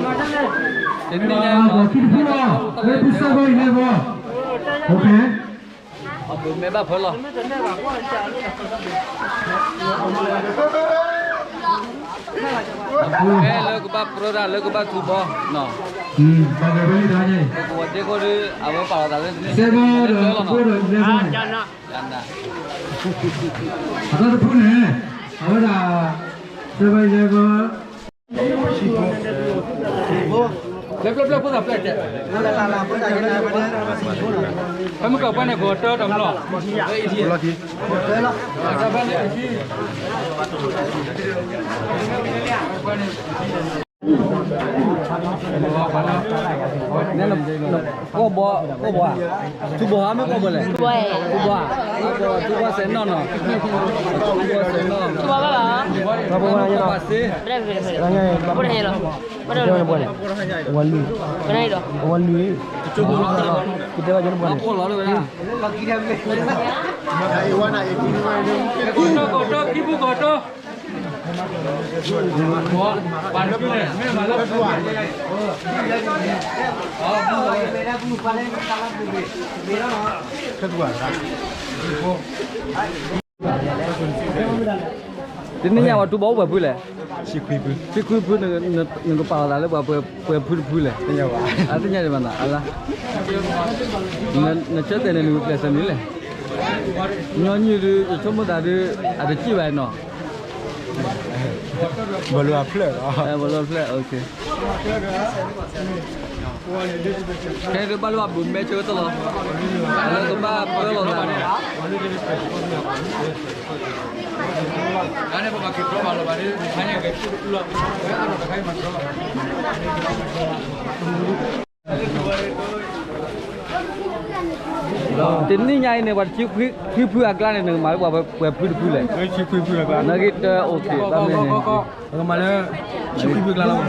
တနံၤညါ အဂီၤခံတဖုလီၤ, လၢဖုစၢ်ဘၢအံၤလဲၣ်ဘီ, အိၣ်ခ့, အဘူးမဲဘၣ်ဖၢလီၤ. အဘူးမဲလၢကဘၣ်ပြၢတၢ်လၢကဘၣ်ထူဘီနီၤ, ပကဝဲၤဒ့ခိၣ်ဒီး အဝဲပာ်လီၤသးလၢ စဲဘၢဒီး ဘိဒီးလဲဘီန့ၣ်, အတၢ်တဖုန့ၣ် အဝဲဒၣ် စဲဘၢလဲဘီ လၢပျၢ်ပျၢ်ဖိသၣ်ပျၢ်တဲ, ဖဲမုၢ်ကီၢ်ပှၢ်န့ၣ် ဂီၤတၢတၢ်မလီၤ, ကိၢ်ဘီ, ကိၢ်ဘီ, ထူဘီဧါ မ့ၢ်ကိၢ်ဘီလဲၣ်, ထူဘီ, ထူဘီစဲးနီၣ်နီၤ, ထူဘီစဲးနီၣ်, ထူဘီဘၣ်လီၤ, ပှၤစ့, ဝဲလွံၢ်, ဝဲလွံၢ်, ကတဲဘၣ်ကၠိတပှၤန့ၣ်, ကီၢ်တီ, ကီၢ်တီ, ခံဖုကီၢ်တီ. တနံၣ်ညါပှၤထူဘီအိၣ်ပှဲၤဖုလဲၣ်, ဆံခွံဖု, နကပာ်လီၤသးလၢပှၤပှဲၤဖုတဖုလဲၣ်, အသ့ၣ်ညါဒံးဘၣ်နီၤ, အလါ, နဆၢတဲာ်န့ၣ် နကပျဲးစၢၤနံၤလဲၣ်, ညီနုၢ်ဒုး ယဆိကမိၣ်သးဒုး အတစံၣ်ဘၣ်နီၤ ဘီလူအဖျၢၣ်လီၤ, ဘီလူအဖျၢၣ်, ခဲအံၤဒုးဘၣ်လၢဘၣ်ဘူးမဲဆၢကတီၢ်လီၤ, လၢကဘၣ်ပၢလီၤသးန့ၣ်, တနံၣ်ညါအံၤန့ၣ် ပှၤတဆံခွံဖုအကျါန့ၣ် နကမၤလၢပှၤပှဲၤဖုတဖုလဲၣ်, နဂ့ၢ်တၢ်အိၣ်က့ၤဘၣ်မ့ၢ်န့ၣ်, ပကမၤလၢ ဆံခွံဖုအကျါလီၤ,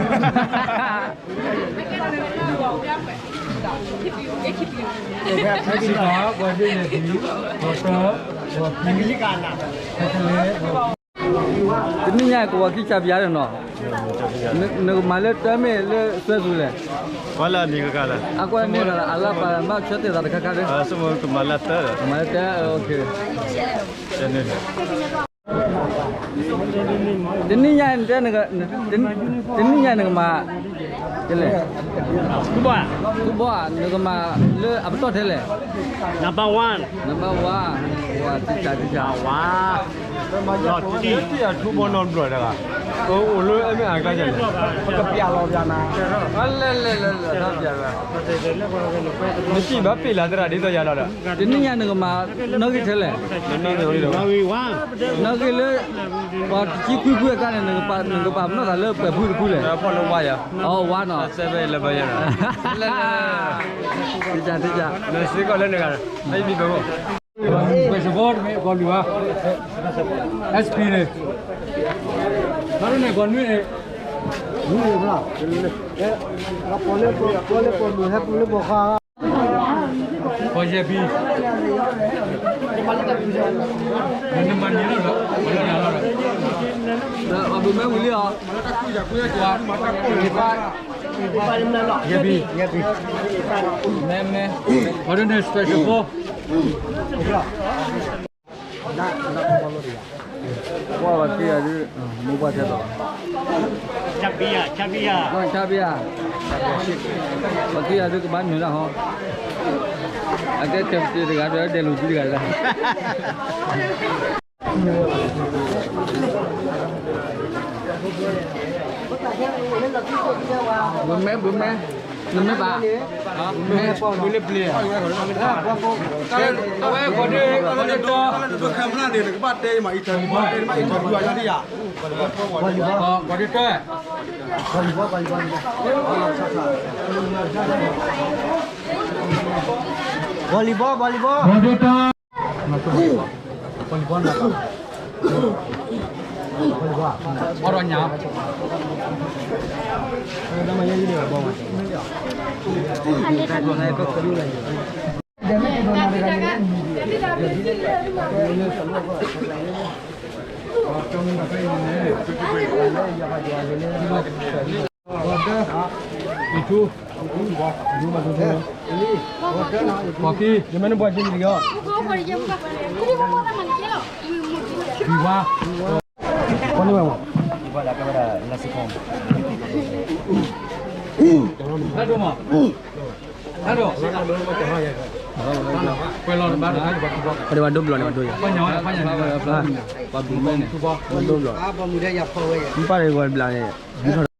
တနံၣ်ညါအံၤ ကဝီၤခံဆၣ်ပယါန့ၣ်နီၤ, နကမၤလၢတၢ်မ့ၢ်လၢစွဲသူလဲၣ်, အကွၢ်န့ၣ် အလါပာ်မၤဆၢတဲာ်သးတခါခါဒီး, ကမၤလၢတၢ်, တနံၣ်ညါအံၤတဲ, တနံၣ်ညါနကမၤ, လဲၣ်, ထူဘီဧါ, နကမၤလၢအပတီၢ်ထဲလဲၣ်, number one, number one, ဝါ, ထံၣ်တၢ်, ထံၣ်တၢ်, ဝါ, လီၤတံၢ်အထူဘီနီတဘျီတဂၤ, အိၣ်လၢအမ့ၢ်အကျါန့ၣ်, ပကပျးလီၤပျးနၤ, လဲၣ်လဲၣ်လဲၣ်လဲၣ်, နစံးဘၣ်ပ့ၢ်လၢသရၣ်ဒ်သိးယၤလီၤဒီး, တနံၣ်ညါနကမၤ, နီၣ်ဂံၢ်ထဲလဲၣ်, နီၣ်ဂံၢ်လၢ ပှၤတဆံခွံဖုအကျါန့ၣ် နကပာ်ပနီၣ်သးလၢပှဲၤဖုတဖုလဲၣ်, အီဝါနီၤ, လဲၣ်လဲၣ်, ထံၣ်တၢ်, ထံၣ်တၢ်, နစ့ကီးလၢနဂၤ, မ့ၢ်ဘံၣ်ဘၢခိၣ်, ပှဲၤစၢၤဖိတမ့ၢ်ကီၢ်လွံၢ်ဘၣ်, အ့စပံန့ၣ်, ဘၣ်ဒ်န့ၣ်ကီၢ်နွံန့ၣ်, ပီၢ်ယဲၢ်ဘံၣ်, နမၤန့ၢ်လီၤဒီး, ဒီးအဘုမ့ၢ်ဝံၤလံအီၤ, ယဲၢ်ဘံၣ်, ယဲၢ်ဘံၣ်, မ့ၢ်မ့ၢ်, ပှၤဒ်န့ၣ် special ဖိ ကွၢ်ဘၣ်က့ၤယၤဒုး, မိၢ်ပှၢ်ထဲသိး, ဆါဘံယၤ, ဆါဘံယၤ, ဆါဘံယၤ, ပှၤက့ၤယၤဒုးကဘၣ်နုာ်ဒၣ်ဟီ, အကဲခဲပတ့တဂၤဒီးဒဲးလူၤကံတဂၤဒၣ်, ဘုမဲ ဘုမဲ, နမ့ၢ်ဘၣ်, ဘုလၢပျ့ၤ, အဝဲကီၢ်ဒ့ၣ်, ကီၢ်ဒ့ၣ်တၢ်, ကီၢ်ဒ့ၣ်တၢ်, volleyball, volleyball, volleyball, အီၣ်ဒီးညၣ်, ဒီးမ့ၢ်တဒိးနၤတဂၤန့ၣ်, ယထူ, ပှၤခံ, ယမ့ၢ်နဘှီက့ၤလံလီၤ, ဝံၤဝါ, ပှၤန့ၢ်ဝဲမး, တၢ်ဒိၣ်မး, တၢ်ဒိၣ်, ပှဲၤလီၤတဘၣ်, ပှၤဒိၣ်ဘျီန့ၣ် ပှၤဒိၣ်ယၤ, ပှၤဘျုးမဲန့ၣ်, ပှၤဒိၣ်ဘျီ, မ့ၢ်ပၢ်ဒီးပှၤဘျုးန့ၣ်, ယူထီၣ်